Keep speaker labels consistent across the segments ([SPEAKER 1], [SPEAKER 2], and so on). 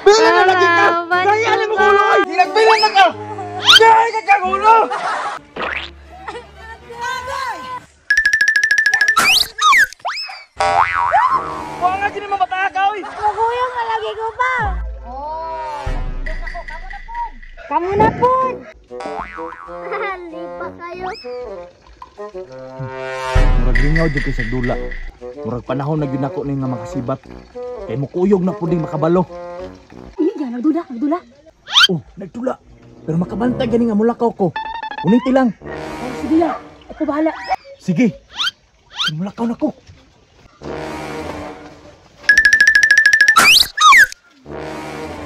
[SPEAKER 1] Bila na lagi ka! Kaya na mo gulo oy! Ginagbila na ka! Kaya ka kagulo! Buang nga gini mga bata ka oy!
[SPEAKER 2] Maguyong na lagi ko pa! Oh, ako. Kamu na pod! Kamu na pod! Lipa kayo!
[SPEAKER 1] Murag ringaw dyan kay sa dula. Murag panahon na gyud nako ni nga makasibat. Kay mukuyog na pud makabalo.
[SPEAKER 3] Iya, nagdula, nagdula.
[SPEAKER 1] Oh, nagdula. Pero makabantay gani nga mulakaw ko. Uniti lang.
[SPEAKER 3] Oh, sige ya. Ako bahala.
[SPEAKER 1] Sige. Mulakaw na ko.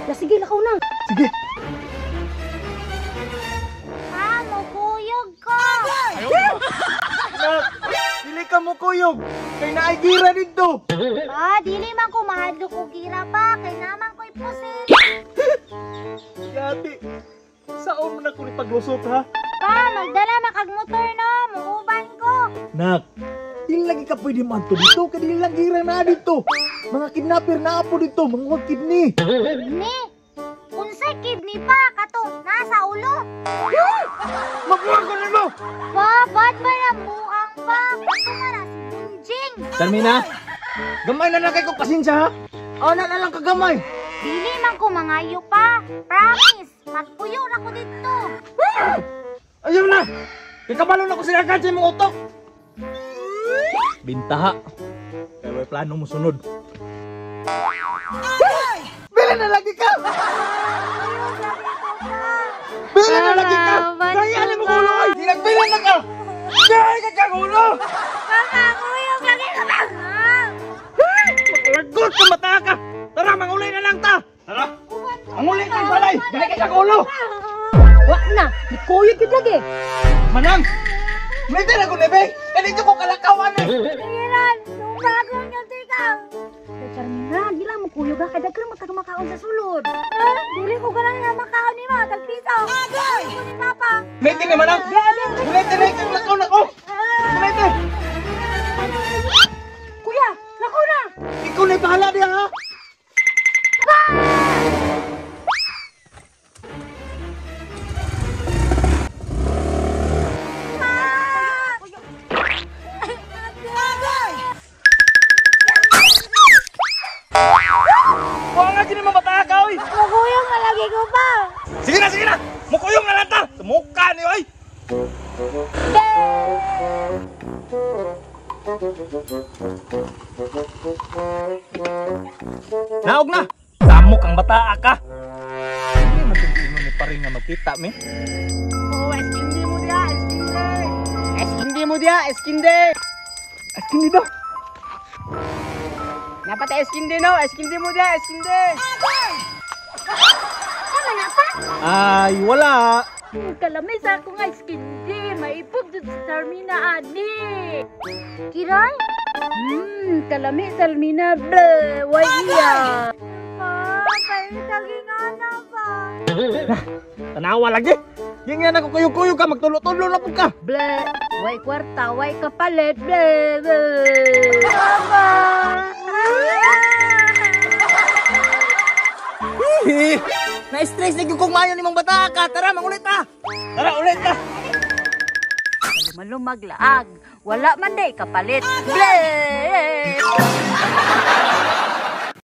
[SPEAKER 3] La, sige, lakaw na.
[SPEAKER 1] Sige.
[SPEAKER 2] Ah, mukuyog ko.
[SPEAKER 1] Nak, dili ka mukuyog. Kay naay gira dito.
[SPEAKER 2] Ah, dili man ko mahadlok og gira pa. Kay naman ko'y pusil.
[SPEAKER 1] Yati, saan mo na ko ni paglusot ha?
[SPEAKER 2] Pa, magdala makag motor no. Muuban ko.
[SPEAKER 1] Nak, dili lagi ka pwede maanto dito. Kay dili lang gira na dito. Mga kidnapper na po dito. Mga wag kidney.
[SPEAKER 2] Kidney? Unsay kidney pa? Katong nasa ulo.
[SPEAKER 1] Mabuang ko nimo!
[SPEAKER 2] Pa, ba't ba na buang pa? Kato nga na si Bunjing.
[SPEAKER 1] Charmina, gamay na lang kay kong pasensya ha? Ana na lang kagamay.
[SPEAKER 2] Dili man ko mangayo pa. Promise, magpuyo na ko dito.
[SPEAKER 1] Ayaw na! Kikabalo na ko sila sa imong utok. Bintaha. Kaya may plano mo sunod. Bila na lagi ka! Bila na lagi ka! Kaya na mo gulo oy! Ginagbila na ka! Kaya ka kagulo!
[SPEAKER 2] Mama, kuyog lagi ka ba?
[SPEAKER 1] Maglagot ka mata ka! Tara, manguli na lang ta! Tara! Manguli ka balay! Dali ka kagulo!
[SPEAKER 3] Wa na, nikuyog gyud lagi.
[SPEAKER 1] Manang! May tira ko nebe! Kanito ko kalakawan eh!
[SPEAKER 2] Kiran, tungbagon yung ikaw.
[SPEAKER 3] Charmina, di lang mukuyog ha. Kay daghan man kag makaon sa sulod.
[SPEAKER 2] Dili ko ganang na makaon ni ma, tagpiso. Agay! Ko ni Papa.
[SPEAKER 1] Lete ni Manang! Lete ni! Lakaw na ko! Lete!
[SPEAKER 3] Kuya, lakaw na!
[SPEAKER 1] Ikaw na'y bahala diya ha! Buang nga gini mga bata ka oy!
[SPEAKER 2] Mukuyog na lagi ko pa.
[SPEAKER 1] Sige na, sige na! Mukuyog na lang ta! Sa mukha niyo oy! Naog na! Samok ang bata ka! Hindi man mo ni pare nga magkita mi.
[SPEAKER 4] Oh, eskindi mo diya, eskinde. Eskindi mo diya, eskinde.
[SPEAKER 1] Eskindi do.
[SPEAKER 4] Dapat eskinde no, eskinde mo diya, eskinde.
[SPEAKER 2] Sama na pa?
[SPEAKER 1] Ay, wala.
[SPEAKER 3] Kalami sa akong eskindi, maipog jud sa Charmina ani.
[SPEAKER 2] Kiran?
[SPEAKER 3] Kalami Charmina, bleh, way iya.
[SPEAKER 2] Pa, paitagi nga na pa.
[SPEAKER 1] Tanawa lagi. Gingan ako kuyog-kuyog ka, magtulo-tulo na po ka.
[SPEAKER 3] Bleh, way kwarta, way kapalit, bleh, bleh.
[SPEAKER 2] Papa!
[SPEAKER 1] Hihi! Na-stress na yung kung mayo ni mong bata ka. Tara, mangulit ta! Tara, ulit ta!
[SPEAKER 3] Malumaglaag, wala man day kapalit, bleh.